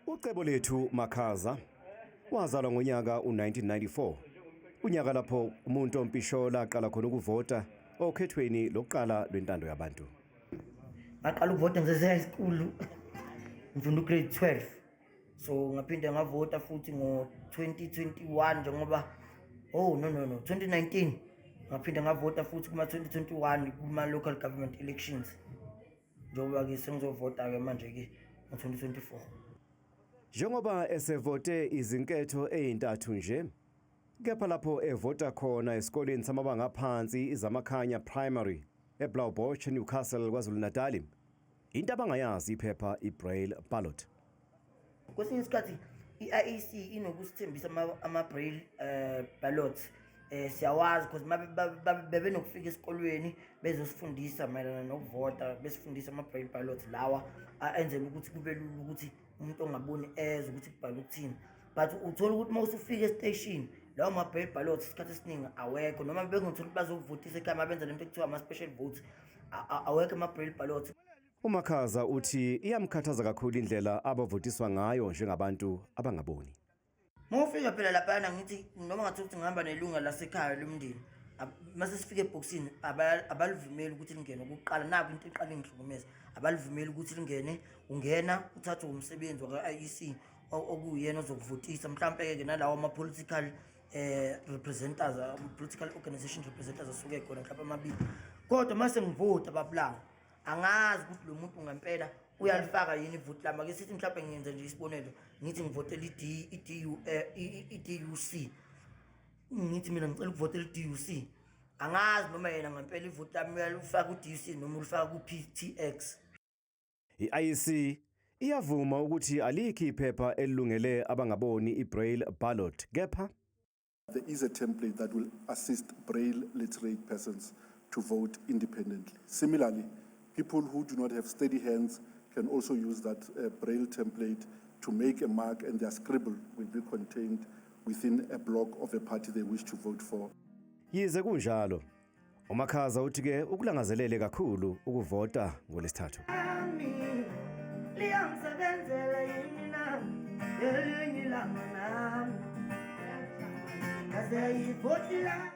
Ucebolethu Makhaza wazalwa ngonyaka u-1994, unyaka lapho umuntu ompishola aqala khona ukuvota okhethweni lokuqala lwentando yabantu. Ngaqala ukuvota ngisese-high school, ngifunda u-grade 12, so ngaphinde ngavota futhi ngo-2021 njengoba, oh no no no, 2019 ngaphinde ngavota futhi kuma-2021 kuma-local government elections, njengoba-ke sengizovota-ke manje-ke ngo-2024. Njengoba esevote izinketho ezintathu nje, kepha lapho evota khona esikoleni samabanga aphansi iZamakhanya Primary eBlaauwbosch, Newcastle, KwaZulu-Natal, into abangayazi iphepha iBraille ballot. Kwesinye isikhathi i-IEC inokusithembisa ama-braille ballots, siyawazi because bebenokufika esikolweni bezosifundisa mayelana nokuvota, besifundisa ama-braille ballots lawa enzela ukuthi kube lula ukuthi umuntu ongaboni ezwe ukuthi kubhalwe ukuthini. But uthola ukuthi uma usufika e-station, lawo ma-braille ballots isikhathi esiningi awekho, noma bengathola ukuthi bazokuvotisa ekhaya, uma benza lento ekuthiwa ama-special votes, awekho ama-braille ballots. UMakhaza uthi iyamkhathaza kakhulu indlela abavotiswa ngayo njengabantu abangaboni. Uma ufika phela laphayana, ngithi noma ngathi ukuthi ngihamba nelunga lasekhaya lomndeni, mase sifika ebhokisini, abalivumeli ukuthi lingene. Okokuqala, naku into eqala ingihlukumeza, abalivumeli ukuthi lingene. Ungena uthathwe umsebenzi waka-IEC okuyena ozokuvotisa, mhlampe-ke nalawo ama-political representers, political organization representers asuke khona mhlawumbe amabili. Kodwa mase ngivota, babulanga, angazi ukuthi lo muntu ngempela uyalifaka yini ivoti lami. Ake sithi mhlawumbe, ngiyenza nje isibonelo, ngithi ngivotela i-D i-DU i-DUC, ngithi mina ngicela ukuvotela i-DUC, angazi noma yena ngempela ivoti lami uyalifaka ku-DUC noma ulifaka ku-PTX. I-IEC iyavuma ukuthi alikho iphepha elilungele abangaboni iBraille ballot, kepha There is a template that will assist Braille literate persons to vote independently. Similarly, people who do not have steady hands can also use that Braille template to make a mark, and their scribble will be contained within a block of a party they wish to vote for. Yize kunjalo, uMakhaza uthi ke ukulangazelele kakhulu ukuvota ngolesithathu. Liyangisebenzela yini na elinye ilanga nami ngaze yivoti la.